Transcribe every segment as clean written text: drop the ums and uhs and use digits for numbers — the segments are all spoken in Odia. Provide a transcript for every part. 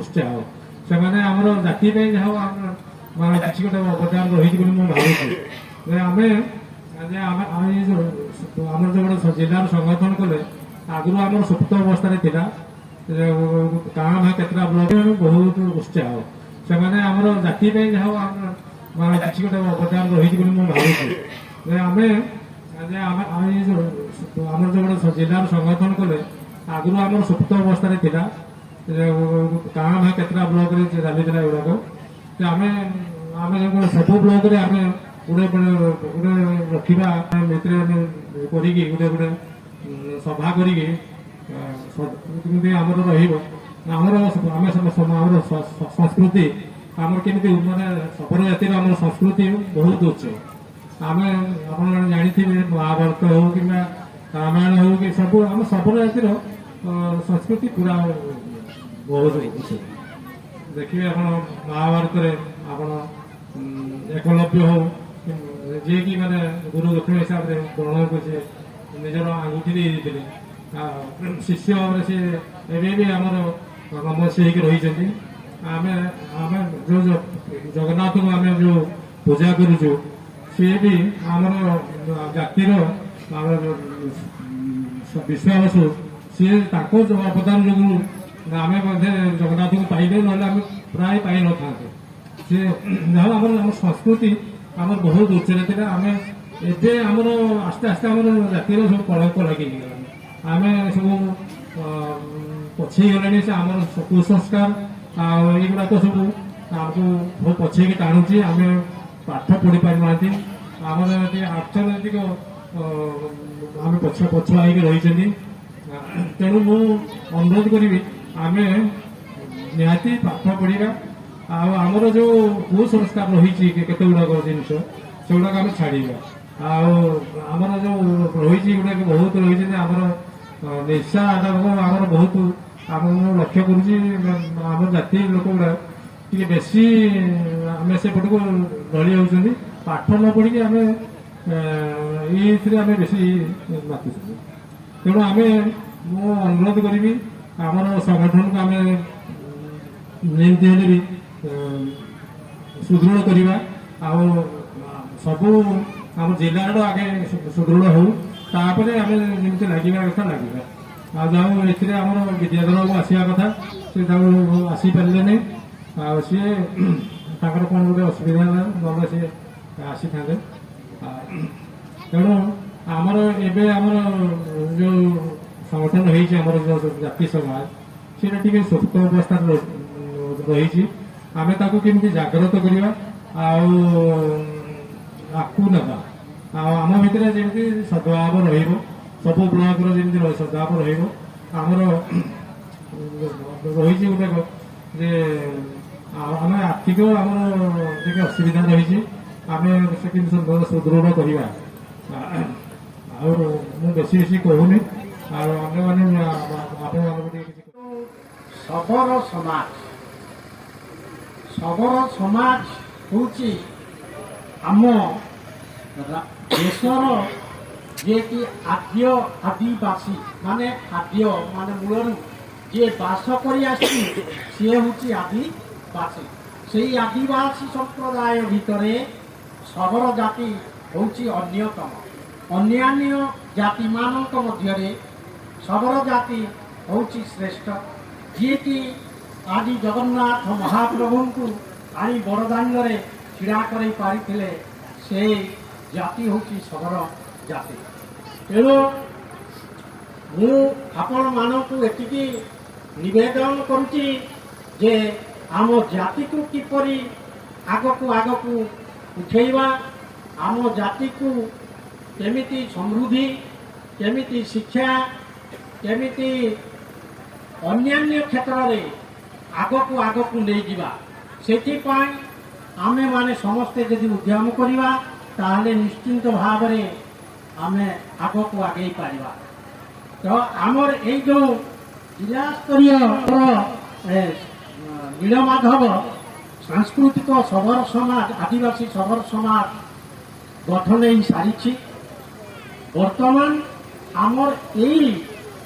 ଉତ୍ସାହ। ସେମାନେ ଆମର ଜାତି ପାଇଁ ଯାହା ହଉ ଆମର ମାନେ କିଛି ଗୋଟେ ଅବଦାନ ରହିଛି ବୋଲି ମୁଁ ଭାବୁଛି ଯେ ଆମେ ଏଇ ଯୋଉ ଆମର ଯୋଉ ଗୋଟେ ଜିଲ୍ଲାର ସଂଗଠନ କଲେ, ଆଗରୁ ଆମର ସୁପ୍ତ ଅବସ୍ଥାରେ ଥିଲା। କାଁ ଭାଁ କେତେଟା ବ୍ଲକ। ବହୁତ ଉତ୍ସାହ। ସେମାନେ ଆମର ଜାତି ପାଇଁ ଯାହା ହଉ ଆମର ମାନେ କିଛି ଗୋଟେ ଅବଦାନ ରହିଛି ବୋଲି ମୁଁ ଭାବୁଛି ଯେ ଆମେ ଏଇ ଯୋଉ ଆମର ଯୋଉ ଗୋଟେ ଜିଲ୍ଲାର ସଂଗଠନ କଲେ, ଆଗରୁ ଆମର ସୁପ୍ତ ଅବସ୍ଥାରେ ଥିଲା। କାଁ ଭାଁ କେତେଟା ବ୍ଲକରେ ଚାଲିଥିଲା ଏଗୁଡ଼ାକ ଯେ ଆମେ ଯୋଉ ସବୁ ବ୍ଲକରେ ଆମେ ଗୋଟେ ଗୋଟେ ଗୋଟେ ରଖିବା ଭିତରେ ଆମେ କରିକି ଗୋଟେ ଗୋଟେ ସଭା କରିକି କେମିତି ଆମର ରହିବ, ଆମର ଆମେ ଆମର ସଂସ୍କୃତି ଆମର କେମିତି, ମାନେ ଶବର ଜାତିର ଆମର ସଂସ୍କୃତି ବହୁତ ଉଚ୍ଚ। ଆମେ ଆପଣମାନେ ଜାଣିଥିବେ, ମହାଭାରତ ହଉ କିମ୍ବା ରାମାୟଣ ହଉ କି ସବୁ, ଆମ ଶବର ଜାତିର ସଂସ୍କୃତି ପୁରା ବହୁତ ଉଚ୍ଚ। ଦେଖିବେ ଆପଣ, ମହାଭାରତରେ ଆପଣ ଏକଲବ୍ୟ ହଉ, ଯିଏକି ମାନେ ଗୁରୁ ଦକ୍ଷିଣା ହିସାବରେ ଦ୍ରୋଣକୁ ସେ ନିଜର ଆଙ୍ଗୁଠି ଦେଇ ଦେଇଥିଲେ। ଆଉ ଶିଷ୍ୟ ଭାବରେ ସେ ଏବେ ବି ଆମର ନମସ୍ୟ ହେଇକି ରହିଛନ୍ତି। ଆମେ ଯୋଉ ଯୋଉ ଜଗନ୍ନାଥଙ୍କୁ ଆମେ ଯୋଉ ପୂଜା କରୁଛୁ, ସିଏ ବି ଆମର ଜାତିର, ଆମର ବିଶ୍ୱାସ। ସିଏ ତାଙ୍କ ଯୋଉ ଅବଦାନ ଯୋଗୁଁ ଆମେ ମଧ୍ୟ ଜଗନ୍ନାଥଙ୍କୁ ପାଇଲେ, ନହେଲେ ଆମେ ପ୍ରାୟ ପାଇନଥାନ୍ତେ। ସେ ଯାହା ଆମର ସଂସ୍କୃତି ଆମର ବହୁତ ଉଚ୍ଚରେ ଥିଲା। ଆମେ ଏବେ ଆମର ଆସ୍ତେ ଆସ୍ତେ ଆମର ଜାତିର ସବୁ କଳଙ୍କ ଲାଗିଗଲାଣି। ଆମେ ସବୁ ପଛେଇ ଗଲେଣି। ସେ ଆମର କୁସଂସ୍କାର ଆଉ ଏଇଗୁଡ଼ାକ ସବୁ ଆମକୁ ବହୁତ ପଛେଇକି ଟାଣୁଛି। ଆମେ ପାଠ ପଢି ପାରୁନାହାନ୍ତି। ଆମର ଟିକେ ଅର୍ଥନୈତିକ ଆମେ ପଛୁଆ ହେଇକି ରହିଛନ୍ତି। ତେଣୁ ମୁଁ ଅନୁରୋଧ କରିବି, ଆମେ ନିହାତି ପାଠ ପଢିବା ଆଉ ଆମର ଯୋଉ କୁସଂସ୍କାର ରହିଛି କେତେ ଗୁଡ଼ାକ ଜିନିଷ, ସେଗୁଡ଼ାକ ଆମେ ଛାଡ଼ିବା। ଆଉ ଆମର ଯୋଉ ରହିଛି ଗୁଡ଼ାକ ବହୁତ ରହିଛି ଯେ ଆମର ନିଶା ଆମର ବହୁତ ଆମ ମୁଁ ଲକ୍ଷ୍ୟ କରୁଛି, ଆମ ଜାତି ଲୋକ ଗୁଡ଼ା ଟିକେ ବେଶୀ ଆମେ ସେପଟକୁ ଢଳି ଯାଉଛନ୍ତି। ପାଠ ନ ପଢିକି ଆମେ ଏଇଥିରେ ଆମେ ବେଶୀ ମାତୁଛନ୍ତି। ତେଣୁ ମୁଁ ଅନୁରୋଧ କରିବି, ଆମର ସଂଗଠନକୁ ଆମେ ଯେମିତି ହେଲେ ବି ସୁଦୃଢ଼ କରିବା ଆଉ ସବୁ ଆମ ଜିଲ୍ଲାର ଆଗେ ସୁଦୃଢ଼ ହଉ, ତାପରେ ଆମେ ଯେମିତି ଲାଗିବା କଥା ଲାଗିବା। ଆଉ ଯାଉ ଏଥିରେ ଆମର ବିଦ୍ୟାଧର ବାବୁ ଆସିବା କଥା, ସେ ତାକୁ ଆସିପାରିଲେନି। ଆଉ ସିଏ ତାଙ୍କର କ'ଣ ଗୋଟେ ଅସୁବିଧା ହେଲା, ନହେଲେ ସିଏ ଆସିଥାନ୍ତେ। ତେଣୁ ଆମର ଏବେ ଆମର ଯୋଉ ସଂଗଠନ ହେଇଛି, ଆମର ଯୋଉ ଜାତି ସମାଜ, ସେଇଟା ଟିକେ ସୁପ୍ତ ଅବସ୍ଥାରେ ରହିଛି। ଆମେ ତାକୁ କେମିତି ଜାଗ୍ରତ କରିବା ଆଉ ଆଗକୁ ନେବା ଆଉ ଆମ ଭିତରେ ଯେମିତି ସଦ୍ଭାବ ରହିବ, ସବୁ ବ୍ଲକର ଯେମିତି ସଦ୍ଭାବ ରହିବ। ଆମର ରହିଛି ଗୋଟେ ଯେ ଆଉ ଆମେ ଆର୍ଥିକ ଆମର ଟିକେ ଅସୁବିଧା ରହିଛି, ଆମେ ସେ କେମିତି ସୁଦୃଢ଼ କରିବା। ଆଉ ମୁଁ ବେଶୀ ବେଶୀ କହୁନି। ଆଉ ଅନ୍ୟମାନେ ଆପଣମାନଙ୍କୁ ଟିକେ କିଛି ଶବର ସମାଜ, ଶବର ସମାଜ ହେଉଛି ଆମ ଦେଶର ଯିଏକି ଆଦ୍ୟ ଆଦିବାସୀ, ମାନେ ଆଦ୍ୟ ମାନେ ମୂଳରୁ ଯିଏ ବାସ କରି ଆସିଛି, ସିଏ ହେଉଛି ଆଦିବାସୀ। ସେଇ ଆଦିବାସୀ ସମ୍ପ୍ରଦାୟ ଭିତରେ ଶବର ଜାତି ହେଉଛି ଅନ୍ୟତମ। ଅନ୍ୟାନ୍ୟ ଜାତିମାନଙ୍କ ମଧ୍ୟରେ ଶବର ଜାତି ହେଉଛି ଶ୍ରେଷ୍ଠ, ଯିଏକି ଆଜି ଜଗନ୍ନାଥ ମହାପ୍ରଭୁଙ୍କୁ ଆଣି ବଡ଼ଦାଣ୍ଡରେ ଛିଡ଼ା କରାଇ ପାରିଥିଲେ। ସେ ଜାତି ହେଉଛି ଶବର ଜାତି। ତେଣୁ ମୁଁ ଆପଣମାନଙ୍କୁ ଏତିକି ନିବେଦନ କରୁଛି ଯେ ଆମ ଜାତିକୁ କିପରି ଆଗକୁ ଆଗକୁ ଉଠେଇବା, ଆମ ଜାତିକୁ କେମିତି ସମୃଦ୍ଧି, କେମିତି ଶିକ୍ଷା, କେମିତି ଅନ୍ୟାନ୍ୟ କ୍ଷେତ୍ରରେ ଆଗକୁ ଆଗକୁ ନେଇଯିବା, ସେଥିପାଇଁ ଆମେମାନେ ସମସ୍ତେ ଯଦି ଉଦ୍ୟମ କରିବା, ତାହେଲେ ନିଶ୍ଚିନ୍ତ ଭାବରେ ଆମେ ଆଗକୁ ଆଗେଇ ପାରିବା। ତ ଆମର ଏଇ ଯୋଉ ଜିଲ୍ଲାସ୍ତରୀୟ ନୀଳମାଧବ ସାଂସ୍କୃତିକ ଶବର ସମାଜ, ଆଦିବାସୀ ଶବର ସମାଜ ଗଠନ ହେଇ ସାରିଛି। ବର୍ତ୍ତମାନ ଆମର ଏଇ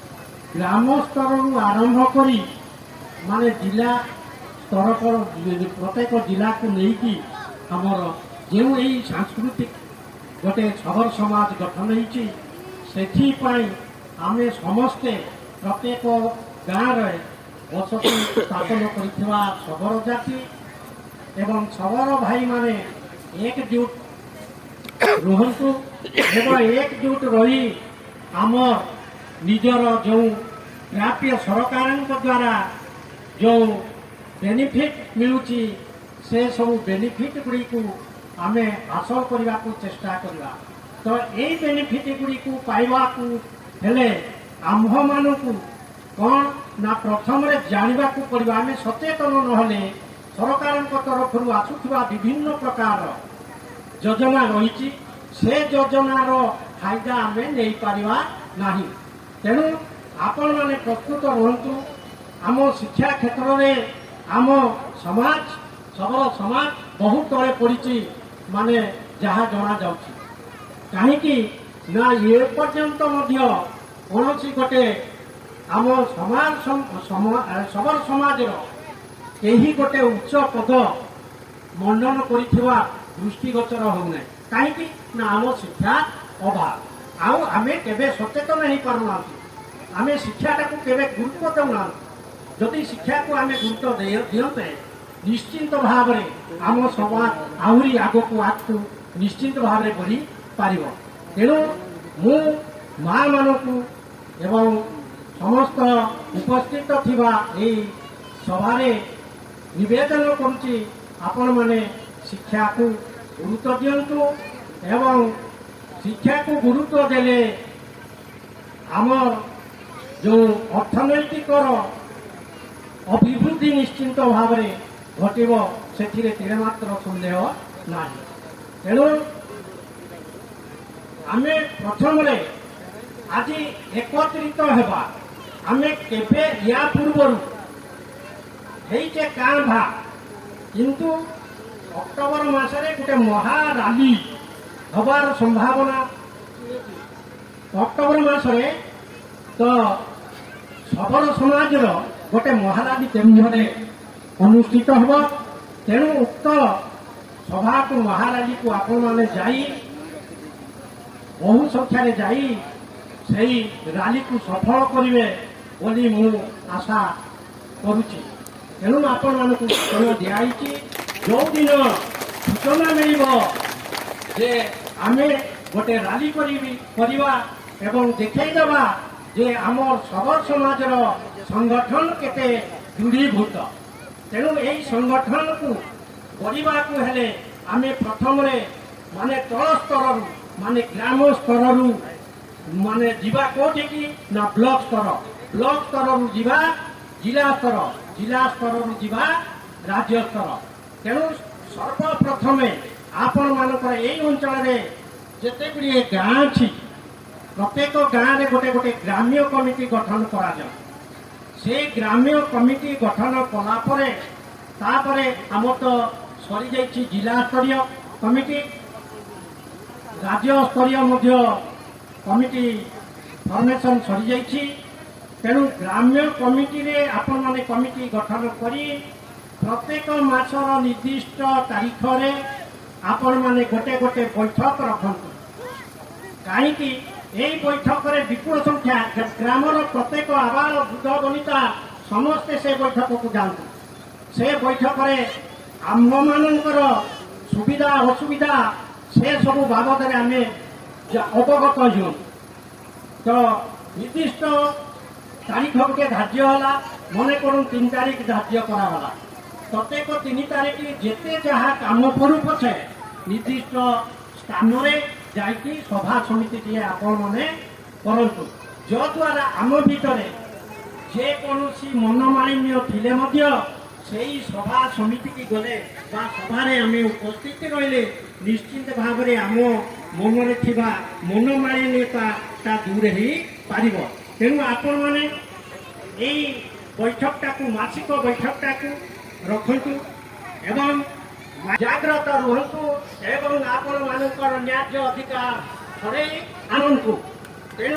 ଗ୍ରାମ ସ୍ତରରୁ ଆରମ୍ଭ କରି ମାନେ ଜିଲ୍ଲା ସ୍ତର ପ୍ରତ୍ୟେକ ଜିଲ୍ଲାକୁ ନେଇକି ଆମର ଯେଉଁ ଏଇ ସାଂସ୍କୃତିକ ଗୋଟେ ଶବର ସମାଜ ଗଠନ ହେଇଛି, ସେଥିପାଇଁ ଆମେ ସମସ୍ତେ ପ୍ରତ୍ୟେକ ଗାଁରେ ବସତି ସ୍ଥାପନ କରିଥିବା ଶବର ଜାତି ଏବଂ ଶବର ଭାଇମାନେ ଏକଜୁଟ ରୁହନ୍ତୁ ଏବଂ ଏକଜୁଟ ରହି ଆମ ନିଜର ଯେଉଁ ପ୍ରାପ୍ୟ ସରକାରଙ୍କ ଦ୍ୱାରା ଯେଉଁ ବେନିଫିଟ୍ ମିଳୁଛି, ସେ ସବୁ ବେନିଫିଟ୍ ଗୁଡ଼ିକୁ ଆମେ ହାସଲ କରିବାକୁ ଚେଷ୍ଟା କରିବା। ତ ଏଇ ବେନିଫିଟ୍ ଗୁଡ଼ିକୁ ପାଇବାକୁ ହେଲେ ଆମ୍ଭମାନଙ୍କୁ କ'ଣ ନା ପ୍ରଥମରେ ଜାଣିବାକୁ ପଡ଼ିବ। ଆମେ ସଚେତନ ନହେଲେ ସରକାରଙ୍କ ତରଫରୁ ଆସୁଥିବା ବିଭିନ୍ନ ପ୍ରକାର ଯୋଜନା ରହିଛି, ସେ ଯୋଜନାର ଫାଇଦା ଆମେ ନେଇପାରିବା ନାହିଁ। ତେଣୁ ଆପଣମାନେ ପ୍ରସ୍ତୁତ ରୁହନ୍ତୁ। ଆମ ଶିକ୍ଷା କ୍ଷେତ୍ରରେ ଆମ ସମାଜ, ଶବର ସମାଜ ବହୁତ ତଳେ ପଡ଼ିଛି, ମାନେ ଯାହା ଜଣାଯାଉଛି। କାହିଁକି ନା ଏ ପର୍ଯ୍ୟନ୍ତ ମଧ୍ୟ କୌଣସି ଗୋଟେ ଆମ ସମାଜ, ଶବର ସମାଜର କେହି ଗୋଟେ ଉଚ୍ଚ ପଦ ମଣ୍ଡନ କରିଥିବା ଦୃଷ୍ଟିଗୋଚର ହେଉନାହିଁ। କାହିଁକି ନା ଆମ ଶିକ୍ଷା ଅଭାବ, ଆଉ ଆମେ କେବେ ସଚେତନ ହେଇପାରୁନାହାନ୍ତି। ଆମେ ଶିକ୍ଷାଟାକୁ କେବେ ଗୁରୁତ୍ୱ ଦେଉନାହାନ୍ତି। ଯଦି ଶିକ୍ଷାକୁ ଆମେ ଗୁରୁତ୍ୱ ଦିଅନ୍ତେ, ନିଶ୍ଚିନ୍ତ ଭାବରେ ଆମ ସମାଜ ଆହୁରି ଆଗକୁ ଆଗକୁ ନିଶ୍ଚିନ୍ତ ଭାବରେ ବଢ଼ିପାରିବ। ତେଣୁ ମୁଁ ମା ମାନଙ୍କୁ ଏବଂ ସମସ୍ତ ଉପସ୍ଥିତ ଥିବା ଏହି ସଭାରେ ନିବେଦନ କରୁଛି, ଆପଣମାନେ ଶିକ୍ଷାକୁ ଗୁରୁତ୍ୱ ଦିଅନ୍ତୁ ଏବଂ ଶିକ୍ଷାକୁ ଗୁରୁତ୍ୱ ଦେଲେ ଆମର ଯେଉଁ ଅର୍ଥନୈତିକର ଅଭିବୃଦ୍ଧି ନିଶ୍ଚିନ୍ତ ଭାବରେ ଘଟିବ, ସେଥିରେ ତିଳେ ମାତ୍ର ସନ୍ଦେହ ନାହିଁ। ତେଣୁ ଆମେ ପ୍ରଥମରେ ଆଜି ଏକତ୍ରିତ ହେବା। ଆମେ କେବେ ୟା ପୂର୍ବରୁ ହେଇଛେ କାଁ ଭାଁ, କିନ୍ତୁ ଅକ୍ଟୋବର ମାସରେ ଗୋଟେ ମହାରାଲି ହବାର ସମ୍ଭାବନା। ଅକ୍ଟୋବର ମାସରେ ତ ଶବର ସମାଜର ଗୋଟେ ମହାରାଲି କେନ୍ଦୁଝରରେ ଅନୁଷ୍ଠିତ ହେବ। ତେଣୁ ଉକ୍ତ ସଭାକୁ, ମହାରାଲିକୁ ଆପଣମାନେ ଯାଇ, ବହୁ ସଂଖ୍ୟାରେ ଯାଇ ସେଇ ରାଲିକୁ ସଫଳ କରିବେ ବୋଲି ମୁଁ ଆଶା କରୁଛି। ତେଣୁ ଆପଣମାନଙ୍କୁ ସୂଚନା ଦିଆହେଇଛି, ଯେଉଁଦିନ ସୂଚନା ମିଳିବ ଯେ ଆମେ ଗୋଟେ ରାଲି କରିବା ଏବଂ ଦେଖେଇଦେବା ଯେ ଆମ ଶବର ସମାଜର ସଂଗଠନ କେତେ ଦୃଢ଼ୀଭୂତ। ତେଣୁ ଏଇ ସଂଗଠନକୁ ଗଢ଼ିବାକୁ ହେଲେ ଆମେ ପ୍ରଥମରେ ମାନେ ତଳ ସ୍ତରରୁ, ମାନେ ଗ୍ରାମ ସ୍ତରରୁ ମାନେ ଯିବା କୋଉଠିକି ନା ବ୍ଲକ ସ୍ତର, ବ୍ଲକ ସ୍ତରରୁ ଯିବା ଜିଲ୍ଲା ସ୍ତର, ଜିଲ୍ଲା ସ୍ତରରୁ ଯିବା ରାଜ୍ୟ ସ୍ତର। ତେଣୁ ସର୍ବପ୍ରଥମେ ଆପଣମାନଙ୍କର ଏଇ ଅଞ୍ଚଳରେ ଯେତେ ଗୁଡ଼ିଏ ଗାଁ ଅଛି, ପ୍ରତ୍ୟେକ ଗାଁରେ ଗୋଟେ ଗୋଟେ ଗ୍ରାମ୍ୟ କମିଟି ଗଠନ କରାଯାଉ। ସେ ଗ୍ରାମ୍ୟ କମିଟି ଗଠନ କଲା ପରେ, ତାପରେ ଆମର ତ ସରିଯାଇଛି ଜିଲ୍ଲା ସ୍ତରୀୟ କମିଟି, ରାଜ୍ୟ ସ୍ତରୀୟ ମଧ୍ୟ କମିଟି ଫର୍ମେସନ ସରିଯାଇଛି। ତେଣୁ ଗ୍ରାମ୍ୟ କମିଟିରେ ଆପଣମାନେ କମିଟି ଗଠନ କରି ପ୍ରତ୍ୟେକ ମାସର ନିର୍ଦ୍ଦିଷ୍ଟ ତାରିଖରେ ଆପଣମାନେ ଗୋଟେ ଗୋଟେ ବୈଠକ ରଖନ୍ତୁ। କାହିଁକି ଏଇ ବୈଠକରେ ବିପୁଳ ସଂଖ୍ୟା ଗ୍ରାମର ପ୍ରତ୍ୟେକ ଆବାଳ ବୃଦ୍ଧ ବନିତା ସମସ୍ତେ ସେ ବୈଠକକୁ ଯାଆନ୍ତୁ। ସେ ବୈଠକରେ ଆମ୍ଭମାନଙ୍କର ସୁବିଧା ଅସୁବିଧା ସେ ସବୁ ବାବଦରେ ଆମେ ଅବଗତ ହେଉ। ତ ନିର୍ଦ୍ଦିଷ୍ଟ ତାରିଖ ଗୋଟେ ଧାର୍ଯ୍ୟ ହେଲା, ମନେ କରୁନ୍ 3 ତାରିଖ ଧାର୍ଯ୍ୟ କରାଗଲା। ପ୍ରତ୍ୟେକ 3 ତାରିଖ ଯେତେ ଯାହା କାମ ପଡୁ ପଛେ ନିର୍ଦ୍ଦିଷ୍ଟ ସ୍ଥାନରେ ଯାଇକି ସଭା ସମିତିଟିଏ ଆପଣମାନେ କରନ୍ତୁ, ଯଦ୍ୱାରା ଆମ ଭିତରେ ଯେକୌଣସି ମନମାଳିନ୍ୟ ଥିଲେ ମଧ୍ୟ ସେଇ ସଭା ସମିତିକି ଗଲେ ବା ସଭାରେ ଆମେ ଉପସ୍ଥିତ ରହିଲେ ନିଶ୍ଚିନ୍ତ ଭାବରେ ଆମ ମନରେ ଥିବା ମନମାଳିନ୍ୟତାଟା ଦୂର ହେଇପାରିବ। ତେଣୁ ଆପଣମାନେ ଏଇ ବୈଠକଟାକୁ, ମାସିକ ବୈଠକଟାକୁ ରଖନ୍ତୁ ଏବଂ ଜାଗ୍ରତ ରୁହନ୍ତୁ ଏବଂ ଆପଣମାନଙ୍କର ନ୍ୟାଯ୍ୟ ଅଧିକାର ଛଡ଼େଇ ଆଣନ୍ତୁ। ତେଣୁ